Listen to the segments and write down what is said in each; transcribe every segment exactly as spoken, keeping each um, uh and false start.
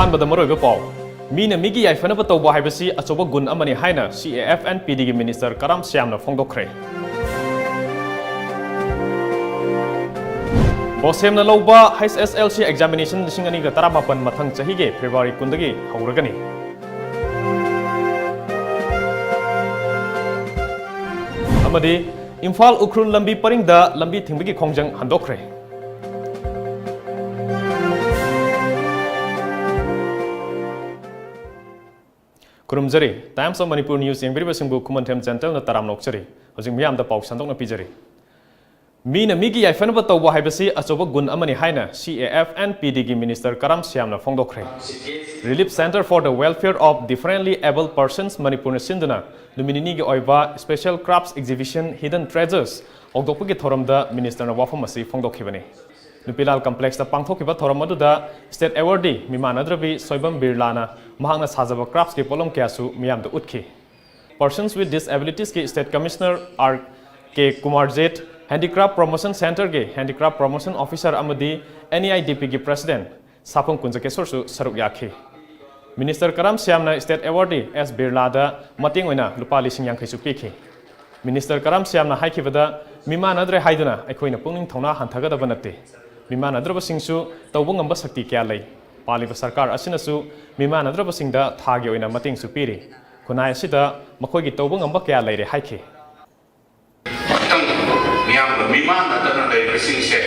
ꯑꯍꯥꯟꯕꯗ ꯃꯔꯨꯑꯣꯏꯕ ꯄꯥꯎ꯫ ꯃꯤꯅ ꯃꯤꯒꯤ ꯌꯥꯏꯐꯅꯕ ꯇꯧꯕ ꯍꯥꯏꯕꯁꯤ ꯑꯆꯧꯕ ꯒꯨꯟ ꯑꯃꯅꯤ ꯍꯥꯏꯅ C A F N P D ꯒꯤ ꯃꯤꯅꯤꯁꯇꯔ ꯀꯔꯥꯝ ꯁ꯭ꯌꯥꯝꯅ ꯐꯣꯡꯗꯣꯛꯈ꯭ꯔꯦ꯫ ꯕꯣꯁꯦꯝꯅ ꯂꯧꯕ H S L C examination ꯂꯤꯁꯤꯡ ꯑꯅꯤꯒ ꯇꯔꯥꯃꯥꯄꯟ ꯃꯊꯪ ꯆꯍꯤꯒꯤ ꯐꯦꯕ꯭ꯔꯨꯋꯥꯔꯤ ꯀꯨꯟꯗꯒꯤ ꯍꯧꯔꯒꯅꯤ꯫ ꯑꯃꯗꯤ ꯏꯝꯐꯥꯜ ꯎꯈ꯭ꯔꯨꯜ ꯂꯝꯕꯤ ꯄꯔꯤꯡꯗ ꯂꯝꯕꯤ ꯊꯤꯡꯕꯒꯤ ꯈꯣꯡꯖꯪ ꯍꯟꯗꯣꯛꯈ꯭ꯔꯦ꯫ ꯈꯨꯔꯨꯝꯖꯔꯤ꯫ Times of Manipur News ꯌꯦꯡꯕꯤꯔꯤꯕꯁꯤꯡꯕꯨ ꯈꯨꯃꯟꯊꯦꯝ ꯖꯦꯟꯇꯦꯜꯅ ꯇꯔꯥꯝꯅ ꯑꯣꯛꯆꯔꯤ꯫ ꯍꯧꯖꯤꯛ ꯃꯤꯌꯥꯝꯗ ꯄꯥꯎ ꯁꯟꯗꯣꯛꯅ ꯄꯤꯖꯔꯤ꯫ ꯃꯤꯅ ꯃꯤꯒꯤ ꯌꯥꯏꯐꯅꯕ ꯇꯧꯕ ꯍꯥꯏꯕꯁꯤ ꯑꯆꯧꯕ ꯒꯨꯟ ꯑꯃꯅꯤ ꯍꯥꯏꯅ C A F N P D ꯒꯤ ꯃꯤꯅꯤꯁꯇꯔ ꯀꯔꯥꯝ ꯁ꯭ꯌꯥꯝꯅ ꯐꯣꯡꯗꯣꯛꯈ꯭ꯔꯦ꯫ Relief Centre for the Welfare of Differently Abled Persons ꯃꯅꯤꯄꯨꯔꯅ ꯁꯤꯟꯗꯨꯅ ꯅꯨꯃꯤꯠ ꯅꯤꯅꯤꯒꯤ ꯑꯣꯏꯕ Special Crafts Exhibition Hidden Treasures ꯍꯧꯗꯣꯛꯄꯒꯤ ꯊꯧꯔꯝꯗ ꯃꯤꯅꯤꯁꯇꯔꯅ ꯋꯥꯐꯝ ꯑꯁꯤ ꯐꯣꯡꯗꯣꯛꯈꯤꯕꯅꯤ꯫ ꯅꯨꯄꯤꯂꯥꯜ ꯀꯝꯄ꯭ꯂꯦꯛꯁꯇ ꯄꯥꯡꯊꯣꯛꯈꯤꯕ ꯊꯧꯔꯝ ꯑꯗꯨꯗ state awardee ꯃꯤꯃꯥꯟꯅꯗ꯭ꯔꯕꯤ ꯁꯣꯏꯕꯝ ꯕꯤꯔꯂꯥꯅ ꯃꯍꯥꯛꯅ ꯁꯥꯖꯕ craftsꯀꯤ ꯄꯣꯠꯂꯝ ꯀꯌꯥꯁꯨ ꯃꯤꯌꯥꯝꯗ ꯎꯠꯈꯤ꯫ Persons with Disabilitiesꯀꯤ state commissioner R K Kumar Jeth, Handicraft Promotion Centreꯒꯤ Handicraft Promotion Officer ꯑꯃꯗꯤ N E I D Pꯒꯤ president ꯁꯥꯐꯝ ꯀꯨꯟꯖꯀꯦꯁꯣꯔꯁꯨ ꯁꯔꯨꯛ ꯌꯥꯈꯤ꯫ Minister Karam ꯁ꯭ꯌꯥꯝꯅ state awardee S ꯕꯤꯔꯂꯥꯗ ꯃꯇꯦꯡ ꯑꯣꯏꯅ ꯂꯨꯄꯥ ꯂꯤꯁꯤꯡ ꯌꯥꯡꯈꯩꯁꯨ ꯄꯤꯈꯤ꯫ ꯃꯤꯅꯤꯁꯇꯔ ꯀꯔꯥꯝ ꯁ꯭ꯌꯥꯝꯅ ꯍꯥꯏꯈꯤꯕꯗ, ꯃꯤꯃꯥꯟꯅꯗ꯭ꯔꯦ ꯍꯥꯏꯗꯨꯅ ꯑꯩꯈꯣꯏꯅ ꯄꯨꯛꯅꯤꯡ ꯊꯧꯅꯥ ꯍꯟꯊꯒꯗꯕ ꯅꯠꯇꯦ꯫ ꯃꯤꯃꯥꯟꯅꯗ꯭ꯔꯕꯁꯤꯡꯁꯨ ꯇꯧꯕ ꯉꯝꯕ ꯁꯛꯇꯤ ꯀꯌꯥ ꯂꯩ꯫ ꯄꯥꯜꯂꯤꯕ ꯁꯔꯀꯥꯔ ꯑꯁꯤꯅꯁꯨ ꯃꯤꯃꯥꯟꯅꯗ꯭ꯔꯕꯁꯤꯡꯗ ꯊꯥꯒꯤ ꯑꯣꯏꯅ ꯃꯇꯦꯡꯁꯨ ꯄꯤꯔꯤ꯫ ꯈꯨꯟꯅꯥꯏ ꯑꯁꯤꯗ ꯃꯈꯣꯏꯒꯤ ꯇꯧꯕ ꯉꯝꯕ ꯀꯌꯥ ꯂꯩꯔꯦ ꯍꯥꯏꯈꯤ꯫ ꯈꯤꯇꯪ ꯃꯤꯌꯥꯝꯒ ꯃꯤꯃꯥꯟꯅꯗꯅ ꯂꯩꯔꯤꯕꯁꯤꯡꯁꯦ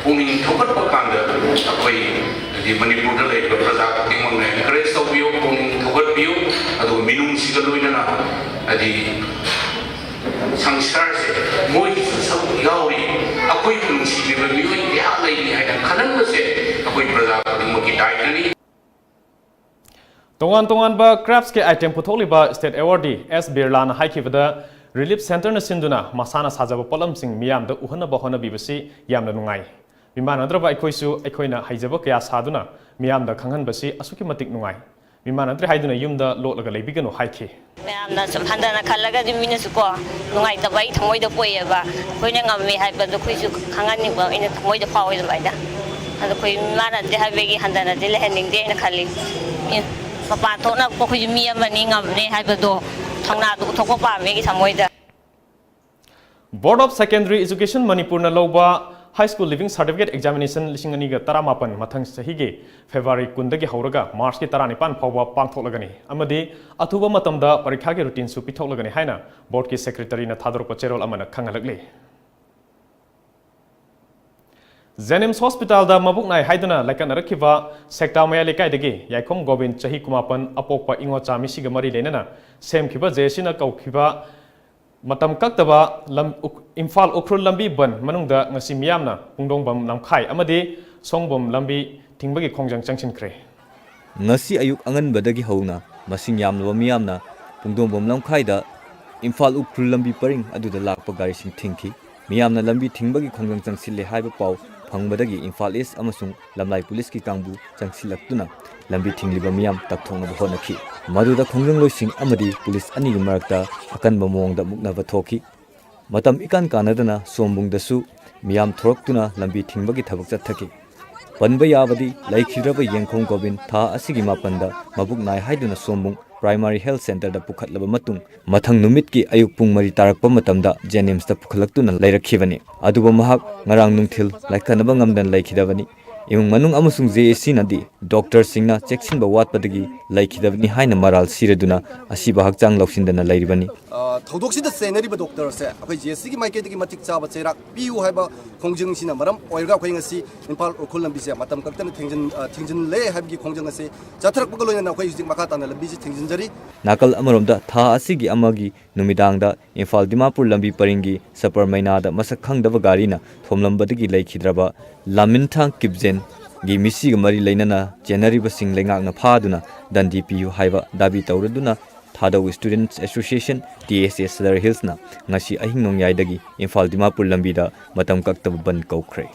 ꯄꯨꯛꯅꯤꯡ ꯊꯧꯒꯠꯄ ꯀꯥꯟꯗ ꯑꯩꯈꯣꯏ, ꯍꯥꯏꯗꯤ, ꯃꯅꯤꯄꯨꯔꯗ ꯂꯩꯔꯤꯕ ꯄ꯭ꯔꯖꯥ ꯈꯨꯗꯤꯡꯃꯛꯅ encourage ꯇꯧꯕꯤꯌꯨ, ꯄꯨꯛꯅꯤꯡ ꯊꯧꯒꯠꯄꯤꯌꯨ꯫ ꯑꯗꯨꯒ ꯃꯤꯅꯨꯡꯁꯤꯒ ꯂꯣꯏꯅꯅ, ꯍꯥꯏꯗꯤ, ꯁꯪꯁꯥꯔꯁꯦ ꯃꯣꯏꯒꯤꯁꯨ ꯁꯔꯨꯛ ꯌꯥꯎꯔꯤ, ꯑꯩꯈꯣꯏꯕꯨ ꯅꯨꯡꯁꯤꯕꯤꯕ ꯃꯤꯑꯣꯏ ꯀꯌꯥ ꯂꯩꯔꯤ ꯍꯥꯏꯅ ꯈꯜꯍꯟꯕꯁꯦ ꯑꯩꯈꯣꯏ ꯄ꯭ꯔꯖꯥ ꯈꯨꯗꯤꯡꯃꯛꯀꯤ ꯗꯥꯏꯇꯅꯤ꯫ ꯇꯣꯉꯥꯟ ꯇꯣꯉꯥꯟꯕ craftsꯀꯤ item ꯄꯨꯊꯣꯛꯂꯤꯕ state awardee S ꯕꯤꯔꯂꯥꯅ ꯍꯥꯏꯈꯤꯕꯗ, Relief Centreꯅ ꯁꯤꯟꯗꯨꯅ ꯃꯁꯥꯅ ꯁꯥꯖꯕ ꯄꯣꯠꯂꯝꯁꯤꯡ ꯃꯤꯌꯥꯝꯗ ꯎꯍꯟꯅꯕ ꯍꯣꯠꯅꯕꯤꯕꯁꯤ ꯌꯥꯝꯅ ꯅꯨꯡꯉꯥꯏ꯫ ꯃꯤꯃꯥꯟꯅꯗ꯭ꯔꯕ ꯑꯩꯈꯣꯏꯁꯨ ꯑꯩꯈꯣꯏꯅ ꯍꯩꯖꯕ ꯀꯌꯥ ꯁꯥꯗꯨꯅ ꯃꯤꯌꯥꯝꯗ ꯈꯪꯍꯟꯕꯁꯤ ꯑꯁꯨꯛꯀꯤ ꯃꯇꯤꯛ ꯅꯨꯡꯉꯥꯏ꯫ ꯃꯤꯃꯥꯟꯅꯗ꯭ꯔꯦ ꯍꯥꯏꯗꯨꯅ ꯌꯨꯝꯗ ꯂꯣꯠꯂꯒ ꯂꯩꯕꯤꯒꯅꯨ ꯍꯥꯏꯈꯤ꯫ ꯃꯌꯥꯝꯅ ꯁꯨꯝ ꯍꯟꯊꯅ ꯈꯜꯂꯒꯗꯤ ꯃꯤꯅꯁꯨ ꯀꯣ ꯅꯨꯡꯉꯥꯏꯇꯕ ꯑꯩ ꯊꯃꯣꯏꯗ ꯄꯣꯛꯑꯦꯕ꯫ ꯑꯩꯈꯣꯏꯅ ꯉꯝꯃꯦ ꯍꯥꯏꯕꯗꯣ ꯑꯩꯈꯣꯏꯁꯨ ꯈꯪꯍꯟꯅꯤꯡꯕ ꯑꯩꯅ ꯊꯃꯣꯏꯗ ꯐꯥꯎꯋꯦ ꯑꯗꯨꯃꯥꯏꯅ꯫ ꯑꯗꯣ ꯑꯩꯈꯣꯏ ꯃꯥꯅꯗꯤ ꯍꯥꯏꯕꯒꯤ ꯍꯟꯊꯅꯗꯤ ꯂꯩꯍꯟꯅꯤꯡꯗꯦ ꯍꯥꯏꯅ ꯈꯜꯂꯤ꯫ ꯃꯤ ꯃꯄꯥꯟ ꯊꯣꯛꯅ ꯑꯩꯈꯣꯏꯁꯨ ꯃꯤ ꯑꯃꯅꯤ, ꯉꯝꯅꯤ ꯍꯥꯏꯕꯗꯣ ꯊꯧꯅꯥꯗꯨ ꯎꯠꯊꯣꯛꯄ ꯄꯥꯝꯃꯦ ꯑꯩꯒꯤ ꯊꯃꯣꯏꯗ꯫ Board of Secondary Education ꯃꯅꯤꯄꯨꯔꯅ ꯂꯧꯕ High School Leaving Certificate Examination ꯂꯤꯁꯤꯡ ꯑꯅꯤꯒ ꯇꯔꯥꯃꯥꯄꯟ ꯃꯊꯪ ꯆꯍꯤꯒꯤ ꯐꯦꯕ꯭ꯔꯨꯋꯥꯔꯤ ꯀꯨꯟꯗꯒꯤ ꯍꯧꯔꯒ ꯃꯥꯔꯆꯀꯤ ꯇꯔꯥꯅꯤꯄꯥꯟ ꯐꯥꯎꯕ ꯄꯥꯡꯊꯣꯛꯂꯒꯅꯤ ꯑꯃꯗꯤ ꯑꯊꯨꯕ ꯃꯇꯝꯗ ꯄꯔꯤꯈꯥꯒꯤ ꯔꯨꯇꯤꯟꯁꯨ ꯄꯤꯊꯣꯛꯂꯒꯅꯤ ꯍꯥꯏꯅ ꯕꯣꯔꯗꯀꯤ ꯁꯦꯀ꯭ꯔꯦꯇꯔꯤꯅ ꯊꯥꯗꯣꯔꯛꯄ ꯆꯦꯔꯣꯜ ꯑꯃꯅ ꯈꯪꯍꯜꯂꯛꯂꯤ꯫ ꯖꯦꯅꯤꯝꯁ ꯍꯣꯁꯄꯤꯇꯥꯜꯗ ꯃꯕꯨꯛ ꯅꯥꯏ ꯍꯥꯏꯗꯨꯅ ꯂꯥꯏꯀꯠꯅꯔꯛꯈꯤꯕ ꯁꯦꯛꯇꯥ ꯃꯌꯥꯏ ꯂꯩꯀꯥꯏꯗꯒꯤ ꯌꯥꯏꯈꯣꯝ ꯒꯣꯕꯤꯟ, ꯆꯍꯤ ꯀꯨꯟꯃꯥꯄꯟ, ꯑꯄꯣꯛꯄ ꯏꯉꯣꯆꯥ ꯃꯤꯁꯤꯒ ꯃꯔꯤ ꯂꯩꯅꯅ ꯁꯦꯝꯈꯤꯕ ꯖꯦ ꯑꯦ ꯁꯤꯅ ꯀꯧꯈꯤꯕ ꯃꯇꯝ ꯀꯛꯇꯕ ꯂꯝ-, ꯎꯈ-, ꯏꯝꯐꯥꯜ ꯎꯈ꯭ꯔꯨꯜ ꯂꯝꯕꯤ ꯕꯟ ꯃꯅꯨꯡꯗ ꯉꯁꯤ ꯃꯤꯌꯥꯝꯅ ꯄꯨꯡꯗꯣꯡꯕꯝ ꯂꯝꯈꯥꯏ ꯑꯃꯗꯤ ꯁꯣꯡꯕꯝ ꯂꯝꯕꯤ ꯊꯤꯡꯕꯒꯤ ꯈꯣꯡꯖꯪ ꯆꯪꯁꯤꯟꯈ꯭ꯔꯦ꯫ ꯉꯁꯤ ꯑꯌꯨꯛ ꯑꯉꯟꯕꯗꯒꯤ ꯍꯧꯅ ꯃꯁꯤꯡ ꯌꯥꯝꯂꯕ ꯃꯤꯌꯥꯝꯅ ꯄꯨꯡꯗꯣꯡꯕꯝ ꯂꯝꯈꯥꯏꯗ ꯏꯝꯐꯥꯜ ꯎꯈ꯭ꯔꯨꯜ ꯂꯝꯕꯤ ꯄꯔꯤꯡ ꯑꯗꯨꯗ ꯂꯥꯛꯄ ꯒꯥꯔꯤꯁꯤꯡ ꯊꯤꯡꯈꯤ꯫ ꯃꯤꯌꯥꯝꯅ ꯂꯝꯕꯤ ꯊꯤꯡꯕꯒꯤ ꯈꯣꯡꯖꯪ ꯆꯪꯁꯤꯜꯂꯦ ꯍꯥꯏꯕ ꯄꯥꯎ ꯐꯪꯕꯗꯒꯤ ꯏꯝꯐꯥꯜ ꯏꯁ ꯑꯃꯁꯨꯡ ꯂꯝꯂꯥꯏ ꯄꯨꯂꯤꯁꯀꯤ ꯀꯥꯡꯕꯨ ꯆꯪꯁꯤꯜꯂꯛꯇꯨꯅ ꯂꯝꯕꯤ ꯊꯤꯡꯂꯤꯕ ꯃꯤꯌꯥꯝ ꯇꯞꯊꯣꯛꯅꯕ ꯍꯣꯠꯅꯈꯤ꯫ ꯃꯗꯨꯗ ꯈꯣꯡꯖꯪꯂꯣꯏꯁꯤꯡ ꯑꯃꯗꯤ ꯄꯨꯂꯤꯁ ꯑꯅꯤꯒꯤ ꯃꯔꯛꯇ ꯑꯀꯟꯕ ꯃꯑꯣꯡꯗ ꯃꯨꯛꯅꯕ ꯊꯣꯛꯈꯤ꯫ ꯃꯇꯝ ꯏꯀꯥꯟ ꯀꯥꯟꯅꯗꯅ ꯁꯣꯝꯕꯨꯡꯗꯁꯨ ꯃꯤꯌꯥꯝ ꯊꯣꯔꯛꯇꯨꯅ ꯂꯝꯕꯤ ꯊꯤꯡꯕꯒꯤ ꯊꯕꯛ ꯆꯠꯊꯈꯤ꯫ ꯄꯟꯕ ꯌꯥꯕꯗꯤ, ꯂꯩꯈꯤꯗ꯭ꯔꯕ ꯌꯦꯡꯈꯣꯝ ꯒꯣꯕꯤꯟ ꯊꯥ ꯑꯁꯤꯒꯤ ꯃꯥꯄꯟꯗ ꯃꯕꯨꯛ ꯅꯥꯏ ꯍꯥꯏꯗꯨꯅ ꯁꯣꯝꯕꯨꯡ ꯄ꯭ꯔꯥꯏꯃꯥꯔꯤ ꯍꯦꯜꯊ ꯁꯦꯟꯇꯔꯗ ꯄꯨꯈꯠꯂꯕ ꯃꯇꯨꯡ, ꯃꯊꯪ ꯅꯨꯃꯤꯠꯀꯤ ꯑꯌꯨꯛ ꯄꯨꯡ ꯃꯔꯤ ꯇꯥꯔꯛꯄ ꯃꯇꯝꯗ ꯖꯦꯅꯤꯝꯁꯇ ꯄꯨꯈꯠꯂꯛꯇꯨꯅ ꯂꯩꯔꯛꯈꯤꯕꯅꯤ꯫ ꯑꯗꯨꯕꯨ ꯃꯍꯥꯛ ꯉꯔꯥꯡ ꯅꯨꯡꯊꯤꯜ ꯂꯥꯏꯀꯠꯅꯕ ꯉꯝꯗꯅ ꯂꯩꯈꯤꯗꯕꯅꯤ꯫ ꯏꯃꯨꯡ ꯃꯅꯨꯡ ꯑꯃꯁꯨꯡ ꯖꯦ ꯑꯦ ꯁꯤꯅꯗꯤ ꯗꯣꯛꯇꯔꯁꯤꯡꯅ ꯆꯦꯛꯁꯤꯟꯕ ꯋꯥꯠꯄꯗꯒꯤ ꯂꯩꯈꯤꯗꯕꯅꯤ ꯍꯥꯏꯅ ꯃꯔꯥꯜ ꯁꯤꯔꯗꯨꯅ ꯑꯁꯤꯕ ꯍꯛꯆꯥꯡ ꯂꯧꯁꯤꯟꯗꯅ ꯂꯩꯔꯤꯕꯅꯤ꯫ ꯑ, ꯊꯧꯗꯣꯛꯁꯤꯗ ꯆꯦꯟꯅꯔꯤꯕ ꯗꯣꯛꯇꯔꯁꯦ ꯑꯩꯈꯣꯏ ꯖꯦ ꯑꯦ ꯁꯤꯒꯤ ꯃꯥꯏꯀꯩꯗꯒꯤ ꯃꯇꯤꯛ ꯆꯥꯕ ꯆꯩꯔꯥꯛ ꯄꯤꯌꯨ ꯍꯥꯏꯕ ꯈꯣꯡꯖꯪꯁꯤꯅ ꯃꯔꯝ ꯑꯣꯏꯔꯒ ꯑꯩꯈꯣꯏ ꯉꯁꯤ ꯏꯝꯐꯥꯜ ꯎꯈ꯭ꯔꯨꯜ ꯂꯝꯕꯤꯁꯦ ꯃꯇꯝ ꯀꯛꯇꯅ ꯊꯤꯡꯖꯤꯟ-, ꯑ, ꯊꯤꯡꯖꯤꯜꯂꯦ ꯍꯥꯏꯕꯒꯤ ꯈꯣꯡꯖꯪ ꯑꯁꯤ ꯆꯠꯊꯔꯛꯄꯒ ꯂꯣꯏꯅꯅ ꯑꯩꯈꯣꯏ ꯍꯧꯖꯤꯛ ꯃꯈꯥ ꯇꯥꯅ ꯂꯝꯕꯤꯁꯤ ꯊꯤꯡꯖꯤꯟꯖꯔꯤ꯫ ꯅꯥꯀꯜ ꯑꯃꯔꯣꯝꯗ, ꯊꯥ ꯑꯁꯤꯒꯤ ꯑꯃꯒꯤ ꯅꯨꯃꯤꯗꯥꯡꯗ ꯏꯝꯐꯥꯜ ꯗꯤꯃꯥꯄꯨꯔ ꯂꯝꯕꯤ ꯄꯔꯤꯡꯒꯤ ꯁꯄꯔ ꯃꯩꯅꯥꯗ ꯃꯁꯛ ꯈꯪꯗꯕ ꯒꯥꯔꯤꯅ ꯊꯣꯝꯂꯝꯕꯗꯒꯤ ꯂꯩꯈꯤꯗ꯭ꯔꯕ ꯂꯥꯃꯤꯟꯊꯥꯡ ꯀꯤꯞꯖꯦꯟꯒꯤ ꯃꯤꯁꯤꯒ ꯃꯔꯤ ꯂꯩꯅꯅ ꯆꯦꯟꯅꯔꯤꯕꯁꯤꯡ ꯂꯩꯉꯥꯛꯅ ꯐꯥꯗꯨꯅ ꯗꯟꯗꯤ ꯄꯤꯌꯨ ꯍꯥꯏꯕ ꯗꯥꯕꯤ ꯇꯧꯔꯗꯨꯅ ꯊꯥꯗꯧ ꯁ꯭ꯇꯨꯗꯦꯟꯠꯁ ꯑꯦꯁꯣꯁꯤꯌꯦꯁꯟ, ꯇꯤ ꯑꯦꯁ ꯑꯦ, ꯁꯗꯔ ꯍꯤꯜꯁꯅ ꯉꯁꯤ ꯑꯍꯤꯡ ꯅꯣꯡꯌꯥꯏꯗꯒꯤ ꯏꯝꯐꯥꯜ ꯗꯤꯃꯥꯄꯨꯔ ꯂꯝꯕꯤꯗ ꯃꯇꯝ ꯀꯛꯇꯕ ꯕꯟꯗ ꯀꯧꯈ꯭ꯔꯦ꯫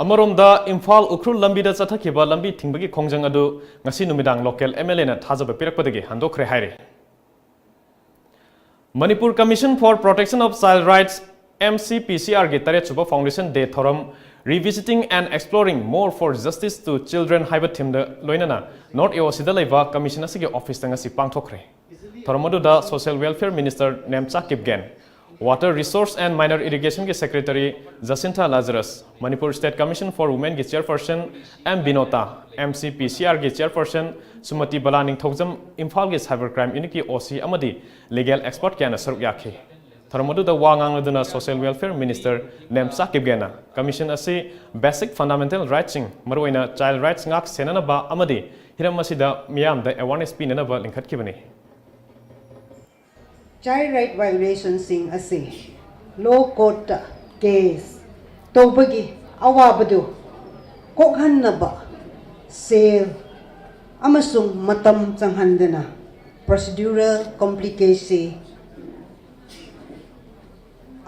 ꯑꯃꯔꯣꯝꯗ, ꯏꯝꯐꯥꯜ ꯎꯈ꯭ꯔꯨꯜ ꯂꯝꯕꯤꯗ ꯆꯠꯊꯈꯤꯕ ꯂꯝꯕꯤ ꯊꯤꯡꯕꯒꯤ ꯈꯣꯡꯖꯪ ꯑꯗꯨ ꯉꯁꯤ ꯅꯨꯃꯤꯗꯥꯡ ꯂꯣꯀꯦꯜ ꯑꯦꯝ ꯑꯦꯜ ꯑꯦꯅ ꯊꯥꯖꯕ ꯄꯤꯔꯛꯄꯗꯒꯤ ꯍꯟꯗꯣꯛꯈ꯭ꯔꯦ ꯍꯥꯏꯔꯤ꯫ Manipur Commission for Protection of Child Rights MCPCRꯒꯤ ꯇꯔꯦꯠꯁꯨꯕ Foundation Day ꯊꯧꯔꯝ Revisiting and Exploring More for Justice to Children ꯍꯥꯏꯕ themeꯗ ꯂꯣꯏꯅꯅ North AOCꯗ ꯂꯩꯕ commission ꯑꯁꯤꯒꯤ officeꯇ ꯉꯁꯤ ꯄꯥꯡꯊꯣꯛꯈ꯭ꯔꯦ꯫ ꯊꯧꯔꯝ ꯑꯗꯨꯗ Social Welfare Minister Nemcha Kipgen, Water Resource and Minor Irrigationꯒꯤ Secretary Jacintha Lazarus, Manipur State Commission for Womenꯒꯤ Chairperson ꯑꯦꯝ ꯕꯤꯅꯣꯇꯥ, MCPCRꯒꯤ Chairperson ꯁꯨꯃꯇꯤ ꯕꯂꯥ ꯅꯤꯡꯊꯧꯖꯝ, ꯏꯝꯐꯥꯜꯒꯤ Cyber Crime Unitꯀꯤ OC ꯑꯃꯗꯤ legal expert ꯀꯌꯥꯅ ꯁꯔꯨꯛ ꯌꯥꯈꯤ꯫ ꯊꯧꯔꯝ ꯑꯗꯨꯗ ꯋꯥ ꯉꯥꯡꯂꯗꯨꯅ Social Welfare Minister Nemcha ꯀꯤꯞꯒꯦꯟꯅ commission ꯑꯁꯤ basic fundamental rightsꯁꯤꯡ, ꯃꯔꯨꯑꯣꯏꯅ child rights ꯉꯥꯛ ꯁꯦꯟꯅꯅꯕ ꯑꯃꯗꯤ ꯍꯤꯔꯝ ꯑꯁꯤꯗ ꯃꯤꯌꯥꯝꯗ awareness ꯄꯤꯅꯅꯕ ꯂꯤꯡꯈꯠꯈꯤꯕꯅꯤ꯫ Child right violationꯁꯤꯡ ꯑꯁꯤ law courtꯇ case ꯇꯧꯕꯒꯤ ꯑꯋꯥꯕꯗꯨ ꯀꯣꯛꯍꯟꯅꯕ ꯁꯦꯜ ꯑꯃꯁꯨꯡ ꯃꯇꯝ ꯆꯪꯍꯟꯗꯅ procedural complicacy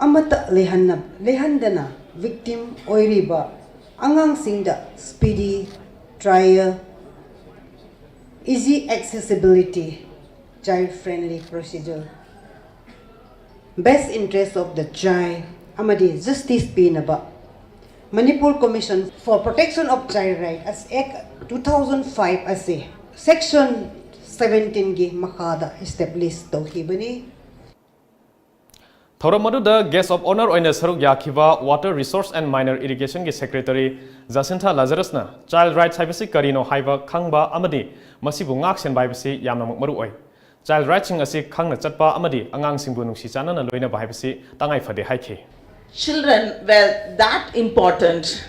ꯑꯃꯠꯇ ꯂꯩꯍꯟꯅ-, ꯂꯩꯍꯟꯗꯅ victim ꯑꯣꯏꯔꯤꯕ ꯑꯉꯥꯡꯁꯤꯡꯗ speedy trial, easy accessibility, child friendly procedure, best interest of the child ꯑꯃꯗꯤ justice ꯄꯤꯅꯕ Manipur Commission for Protection of Child Right as Act two thousand five ꯑꯁꯤ section seventeenꯒꯤ ꯃꯈꯥꯗ establish ꯇꯧꯈꯤꯕꯅꯤ꯫ ꯊꯧꯔꯝ ꯑꯗꯨꯗ guest of honour ꯑꯣꯏꯅ ꯁꯔꯨꯛ ꯌꯥꯈꯤꯕ Water Resource and Minor Irrigationꯒꯤ Secretary ꯖꯁꯤꯟꯊꯥ ꯂꯥꯖꯔꯁꯅ child rights ꯍꯥꯏꯕꯁꯤ ꯀꯔꯤꯅꯣ ꯍꯥꯏꯕ ꯈꯪꯕ ꯑꯃꯗꯤ ꯃꯁꯤꯕꯨ ꯉꯥꯛ ꯁꯦꯟꯕ ꯍꯥꯏꯕꯁꯤ ꯌꯥꯝꯅꯃꯛ ꯃꯔꯨꯑꯣꯏ꯫ Child rightsꯁꯤꯡ ꯑꯁꯤ ꯈꯪꯅ ꯆꯠꯄ ꯑꯃꯗꯤ ꯑꯉꯥꯡꯁꯤꯡꯕꯨ ꯅꯨꯡꯁꯤ ꯆꯥꯟꯅꯅ ꯂꯣꯏꯅꯕ ꯍꯥꯏꯕꯁꯤ ꯇꯉꯥꯏ ꯐꯗꯦ ꯍꯥꯏꯈꯤ꯫ Children were that important.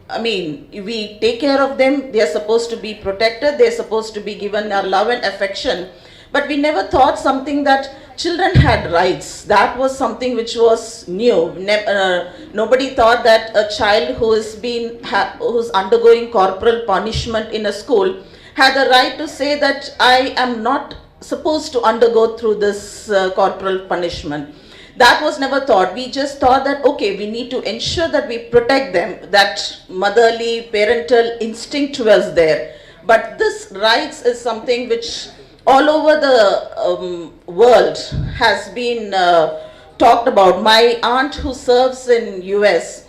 I mean, we take care of them, they are supposed to be protected, they are supposed to be given our love and affection. But we never thought something that children had rights. That was something which was new. Ne- uh, nobody thought that a child who is been ha- who's undergoing corporal punishment in a school had the right to say that I am not supposed to undergo through this uh, corporal punishment. That was never thought. We just thought that, okay, we need to ensure that we protect them, that motherly, parental instinct was there. But this rights is something which all over the um, world has been uh, Talked about my aunt who serves in U S.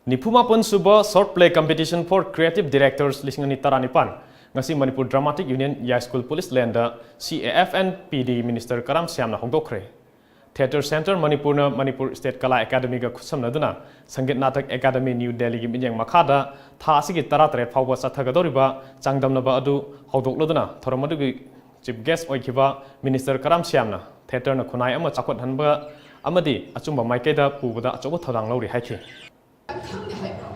ꯅꯤꯐꯨꯃꯥꯄꯟ ꯁꯨꯕ Short Play Competition for Creative Directors ꯂꯤꯁꯤꯡ ꯑꯅꯤ ꯇꯔꯥꯅꯤꯄꯥꯟ ꯉꯁꯤ Manipur dramatic union Yaiskul police ꯂꯦꯟꯗ, C A F N P D, minister Karam ꯁ꯭ꯌꯥꯝꯅ ꯍꯧꯗꯣꯛꯈ꯭ꯔꯦ꯫ Theatre Centre ꯃꯅꯤꯄꯨꯔꯅ Manipur state ꯀꯂꯥ ꯑꯦꯀꯥꯗꯃꯤꯒ ꯈꯨꯠꯁꯝꯅꯗꯨꯅ ꯁꯪꯒꯤꯠ ꯅꯥꯇꯛ ꯑꯦꯀꯥꯗꯃꯤ, ꯅ꯭ꯌꯨ ꯗꯦꯜꯂꯤꯒꯤ ꯃꯤꯠꯌꯦꯡ ꯃꯈꯥꯗ ꯊꯥ ꯑꯁꯤꯒꯤ ꯇꯔꯥꯇꯔꯦꯠ ꯐꯥꯎꯕ ꯆꯠꯊꯒꯗꯧꯔꯤꯕ ꯆꯥꯡꯗꯝꯅꯕ ꯑꯗꯨ ꯍꯧꯗꯣꯛꯂꯗꯨꯅ ꯊꯧꯔꯝ ꯑꯗꯨꯒꯤ Chief Guest ꯑꯣꯏꯈꯤꯕ ꯃꯤꯅꯤꯁꯇꯔ ꯀꯔꯥꯝ ꯁ꯭ꯌꯥꯝꯅ theatre ꯅ ꯈꯨꯟꯅꯥꯏ ꯑꯃ ꯆꯥꯎꯈꯠꯍꯟꯕ ꯑꯃꯗꯤ ꯑꯆꯨꯝꯕ ꯃꯥꯏꯀꯩꯗ ꯄꯨꯕꯗ ꯑꯆꯧꯕ ꯊꯧꯗꯥꯡ ꯂꯧꯔꯤ ꯍꯥꯏꯈꯤ꯫ ꯈꯪꯗꯦ ꯍꯥꯏꯕ꯭ꯔꯣ?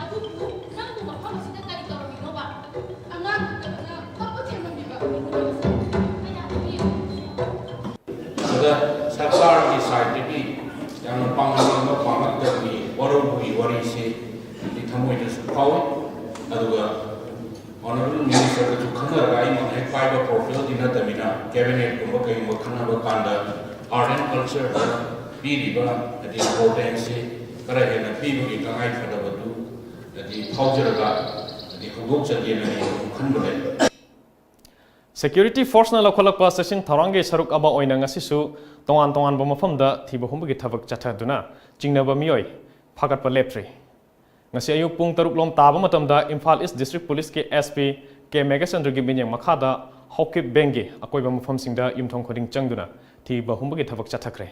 ꯑꯗꯨꯕꯨ ꯅꯪꯕꯨ ꯃꯐꯝ ꯑꯁꯤꯗ ꯀꯔꯤ ꯇꯧꯔꯝꯃꯤꯅꯣꯕ? ꯑꯉꯥꯡ ꯅꯠꯇꯕꯅ ꯀꯞꯄ ꯊꯦꯝꯃꯝꯃꯤꯕ ꯃꯤꯀꯨꯞ ꯑꯃꯁꯦ ꯀꯌꯥꯗꯒꯤ? ꯑꯗꯨꯗ ꯁꯔꯀꯥꯔꯒꯤ ꯁꯥꯏꯠꯇꯒꯤ ꯌꯥꯝꯅ ꯄꯥꯡꯒꯜ ꯑꯃ ꯄꯥꯡꯂꯛꯇꯕꯒꯤ ꯋꯥꯔꯧꯕꯒꯤ ꯋꯥꯔꯤꯁꯤ ꯍꯥꯏꯗꯤ ꯊꯃꯣꯏꯗꯁꯨ ꯐꯥꯎꯏ꯫ ꯑꯗꯨꯒ Honourable Minister ꯗꯁꯨ ꯈꯟꯅꯔꯒ ꯑꯩꯉꯣꯟꯗ ꯍꯦꯛ ꯄꯥꯏꯕ profile ꯗꯤ ꯅꯠꯇꯕꯅꯤꯅ cabinet ꯀꯨꯝꯕ ꯀꯩꯒꯨꯝꯕ ꯈꯟꯅꯕ ꯀꯥꯟꯗ art and culture ꯗ ꯄꯤꯔꯤꯕ ꯍꯥꯏꯗꯤ importance ꯁꯤ ꯈꯔ ꯍꯦꯟꯅ ꯄꯤꯕꯒꯤ ꯇꯉꯥꯏ ꯐꯗꯕꯗꯨ ꯍꯥꯏꯗꯤ ꯐꯥꯎꯖꯔꯒ ꯍꯥꯏꯗꯤ ꯍꯧꯗꯣꯛꯆꯒꯦꯅ ꯑꯩ ꯑꯗꯨꯝ ꯈꯟꯕ ꯂꯩ꯫ Security force ꯅ ꯂꯧꯈꯠꯂꯛꯄ ꯆꯦꯛꯁꯤꯟ ꯊꯧꯔꯥꯡꯒꯤ ꯁꯔꯨꯛ ꯑꯃ ꯑꯣꯏꯅ ꯉꯁꯤꯁꯨ ꯇꯣꯉꯥꯟ ꯇꯣꯉꯥꯟꯕ ꯃꯐꯝꯗ ꯊꯤꯕ ꯍꯨꯝꯕꯒꯤ ꯊꯕꯛ ꯆꯠꯊꯗꯨꯅ ꯆꯤꯡꯅꯕ ꯃꯤꯑꯣꯏ ꯐꯥꯒꯠꯄ ꯂꯦꯞꯇ꯭ꯔꯤ꯫ ꯉꯁꯤ ꯑꯌꯨꯛ ꯄꯨꯡ ꯇꯔꯨꯛ ꯂꯣꯝ ꯇꯥꯕ ꯃꯇꯝꯗ ꯏꯝꯐꯥꯜ East District Police ꯀꯤ S P K ꯃꯦꯘꯆꯟꯗ꯭ꯔꯒꯤ ꯃꯤꯠꯌꯦꯡ ꯃꯈꯥꯗ ꯍꯥꯎꯀꯤꯞ ꯕꯦꯡꯒꯤ ꯑꯀꯣꯏꯕ ꯃꯐꯝꯁꯤꯡꯗ ꯌꯨꯝꯊꯣꯡ ꯈꯨꯗꯤꯡ ꯆꯪꯗꯨꯅ ꯊꯤꯕ ꯍꯨꯝꯕꯒꯤ ꯊꯕꯛ ꯆꯠꯊꯈ꯭ꯔꯦ꯫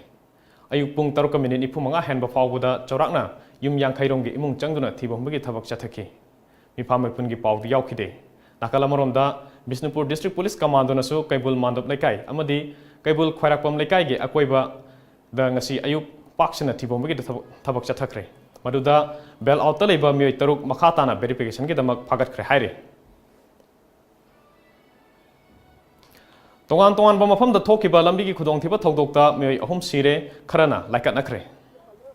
ꯑꯌꯨꯛ ꯄꯨꯡ ꯇꯔꯨꯛꯀ ꯃꯤꯅꯤꯠ ꯅꯤꯐꯨ ꯃꯉꯥ ꯍꯦꯟꯕ ꯐꯥꯎꯕꯗ ꯆꯥꯎꯔꯥꯛꯅ ꯌꯨꯝ ꯌꯥꯡꯈꯩ ꯔꯣꯝꯒꯤ ꯏꯃꯨꯡ ꯆꯪꯗꯨꯅ ꯊꯤꯕ ꯍꯨꯝꯕꯒꯤ ꯊꯕꯛ ꯆꯠꯊꯈꯤ꯫ ꯃꯤꯐꯥ ꯃꯤꯄꯨꯟꯒꯤ ꯄꯥꯎꯗꯤ ꯌꯥꯎꯈꯤꯗꯦ꯫ ꯅꯥꯀꯜ ꯑꯃꯔꯣꯝꯗ, ꯕꯤꯁꯅꯨꯄꯨꯔ District Police Commando ꯅꯁꯨ ꯀꯩꯕꯨꯜ ꯃꯥꯟꯗꯞ ꯂꯩꯀꯥꯏ ꯑꯃꯗꯤ ꯀꯩꯕꯨꯜ ꯈ꯭ꯋꯥꯏꯔꯥꯛꯄꯝ ꯂꯩꯀꯥꯏꯒꯤ ꯑꯀꯣꯏꯕꯗ ꯉꯁꯤ ꯑꯌꯨꯛ ꯄꯥꯛ ꯁꯟꯅ ꯊꯤꯕ ꯍꯨꯝꯕꯒꯤ ꯊꯕꯛ, ꯊꯕꯛ ꯆꯠꯊꯈ꯭ꯔꯦ꯫ ꯃꯗꯨꯗ bail out ꯇ ꯂꯩꯕ ꯃꯤꯑꯣꯏ ꯇꯔꯨꯛ ꯃꯈꯥ ꯇꯥꯅ verification ꯒꯤꯗꯃꯛ ꯐꯥꯒꯠꯈ꯭ꯔꯦ ꯍꯥꯏꯔꯤ꯫ ꯇꯣꯉꯥꯟ ꯇꯣꯉꯥꯟꯕ ꯃꯐꯝꯗ ꯊꯣꯛꯈꯤꯕ ꯂꯝꯕꯤꯒꯤ ꯈꯨꯗꯣꯡꯊꯤꯕ ꯊꯧꯗꯣꯛꯇ ꯃꯤꯑꯣꯏ ꯑꯍꯨꯝ ꯁꯤꯔꯦ, ꯈꯔꯅ ꯂꯥꯏꯀꯠꯅꯈ꯭ꯔꯦ꯫